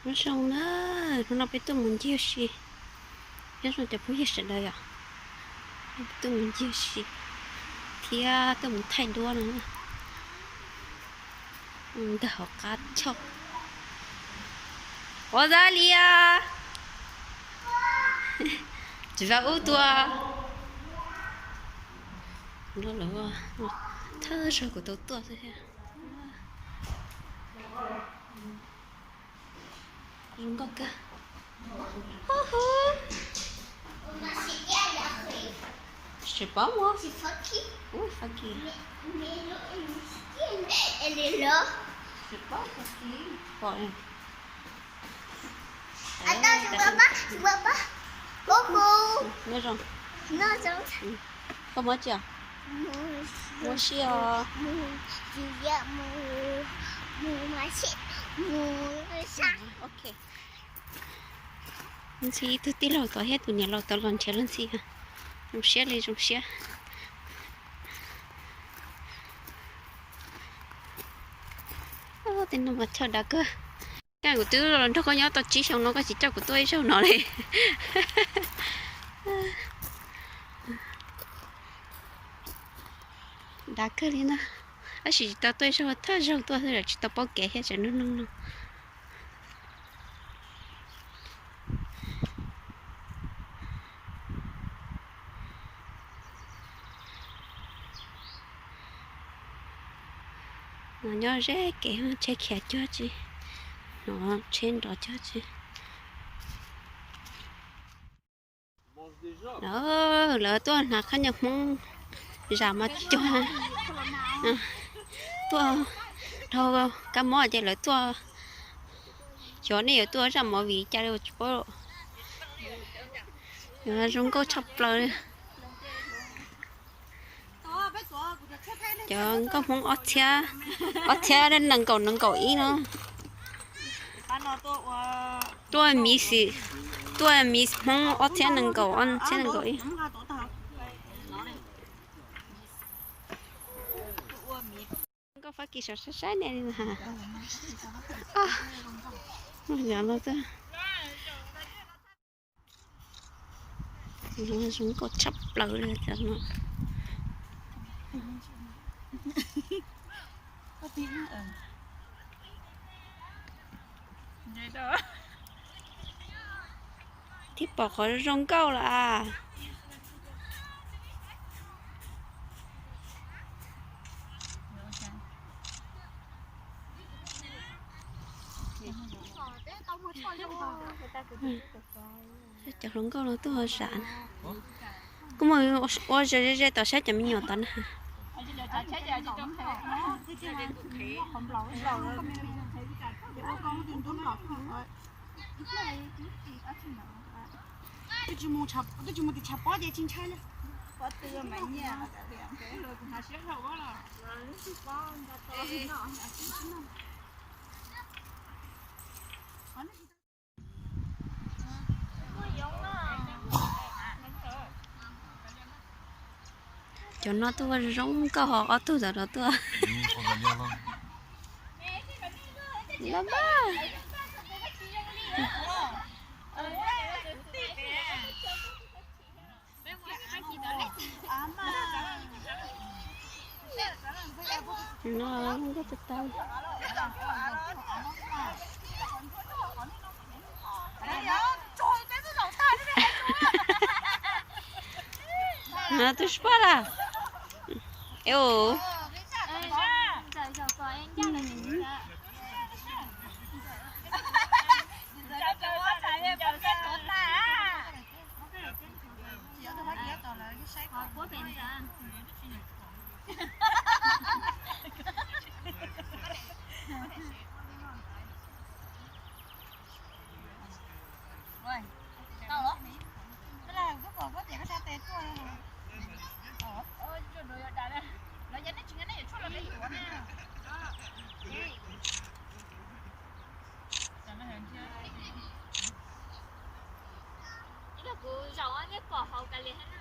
Nyob zoo na, hnub no peb tuaj mus ncig ua si, nyob zoo cov phooj ywg sawv daws yom, peb tuaj mus ncig ua si thiab tuaj mus thaij duab no. Ntawm hauv qab choj. Ua dab li os. Tsis vas ub tuaj. Thawj zaug kuv tau tuaj xwb thiab. Zoo nkauj kawg. Tsis paub muab. Ua fab kis. Tsis paub fab kis. Pom. Nyob zoo. Koj muab tsi os? Muab si os. Ok. Ntxhi ib tug tij laug tod thiab tus niam laus tod los nrhiav luag ntxhi. Zoo siab li zoo siab. Tej no mas choj dav kawg. Kuv twb los nrog koj nyob tau tsib xyoo no koj tsis coj kuv tuaj ib zaug no li. Dav kawg li na. Tab sis tsis tau tuaj ib zaug, thawj zaug tuaj xwb, tsis tau paub kev thiab tseem nug nug no. No nyob ze kev, tsheb khiav cuag tsi, no tsheb nrov cuag tsi. Lawv tuaj hnav khaub ncaws Hmoob zam mas cuag, tuaj dhau kab mob ces lawv tuaj, xyov nej yuav tuaj zaj movie cas li tsis paub. Zoo nkauj tshaj plaws li. Cov nkauj Hmoob ob txhiab, ob txhiab nees nkaum nees nkaum ib no. Tuaj miv, tuaj miv Hmoob ob txhiab nees nkaum, ob txhiab nees nkaum ib. Nkauj Fab Kis saib saib ne. Yog no, zoo nkauj tshaj plaws li cov no. Thiab pom qhov zoo nkauj lawm. Cov hluas nkauj no tuaj zam na. Kuj muaj ua ze ze ze tom saib cov me nyuam tod na. Twb tsis mus tim tshav pob ces tsis ntshai li. Cov no tuaj zoo nkauj ho ob tug tom no tuaj. Los mas. No nkauj tag tag. Tus spa la. Eo. Kuv zaum nej pom haus kav liam.